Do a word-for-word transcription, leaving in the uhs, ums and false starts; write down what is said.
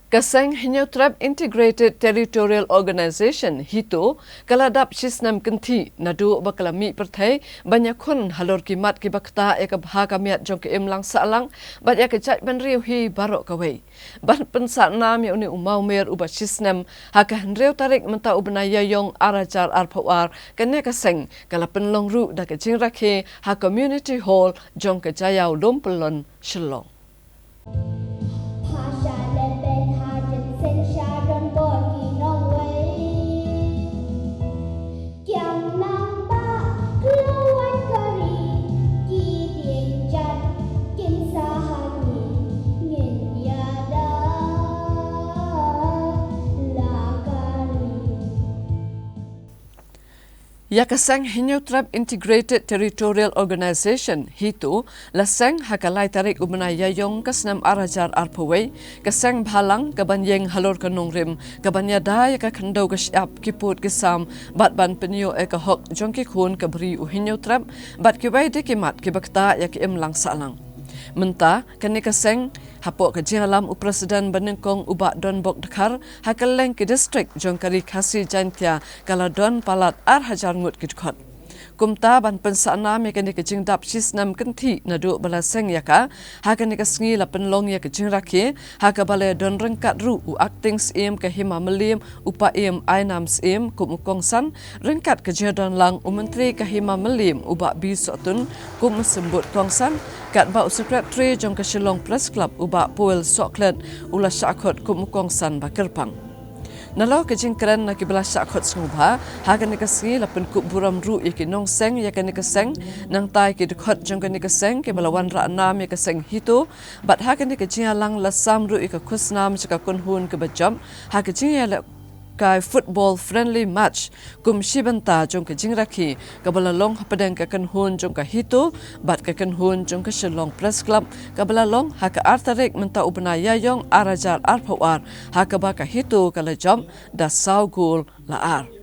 Ka seng Hynñiewtrep Integrated Territorial Organization, HITO, ka la dap shisnem kynthih naduh ba ka la mih pyrthei ban ïakhun halor ki mat kiba ktah ïa ka bha ka miat jong ka imlang sahlang bad ïa ka jaitbynriew hi baroh kawei. Ban pynsah nam ïa une u mawmer uba shisnem, ha ka hynriew tarik mynta u bnai Ïaïong ar hajar arphew ar, kane ka seng ka la pynlong ruh da ka jingrakhe ha Community Hall jong ka Jaiaw Lumpyllon, Shillong. Ïa ka seng Hynñiewtrep Integrated Territorial Organization, HITO, la seng ha ka lai tarik u bnai Ïaïong ka snem ar hajar arphew wei, ka seng bhalang kaban ïeng halor ka nongrim, kaban ïada ïa ka khyndew ka shyiap, ki pud ki sam, bad ban pynïoh ïa ka hok jong ki khun ka Bri u Hynñiewtrep bad kiwei de ki mat kiba ktah ïa ka imlang sahlang. Mynta kane ka seng, hapoh ka jingïalam u President banyngkong u Bah Donbok Dkhar, ha kylleng ki district jong ka Ri Khasi Jaiñtia ka la don palat ar hajar ngut ki dkhot. Kumta ban pynsah nam ïa kane ka jingdap shisnem kynthih naduh ba la seng ïa ka, ha kane ka sngi la pynlong ïa ka jingrakhe ha kaba la don ryngkat ruh u Acting Syiem ka Hima Mylliem u Paiem Ainam Syiem kum u kongsan, ryngkat ka jingdon lang u Myntri ka Hima Mylliem u Bah B Sohtun kum u symbud kongsan, katba u Secretary jong ka Shillong Press Club u Bah Powell Sohkhlet u la shah khot kum u kongsan ba kyrpang. Nalor ka jingkren na kiba la shah khot sngewbha, ha kane ka sngi la pynkup burom ruh ïa ki nongseng ïa kane ka seng, nangta ïa ki dkhot jong kane ka seng kiba la wanrah nam ïa ka seng HITO, bad ha kane ka jingïalang la sam ruh ïa ka khusnam sha ka kynhun kaba jop ha ka jingïalehkai football friendly match kum shi bynta jong ka jingrakhe kaba la long hapdeng ka kynhun jong ka HITO bad ka kynhun jong ka Shillong Press Club, kaba la long ha ka ar tarik mynta u bnai Ïaïong ar hajar arphew ar, ha kaba ka HITO ka la jop da saw gol la ar.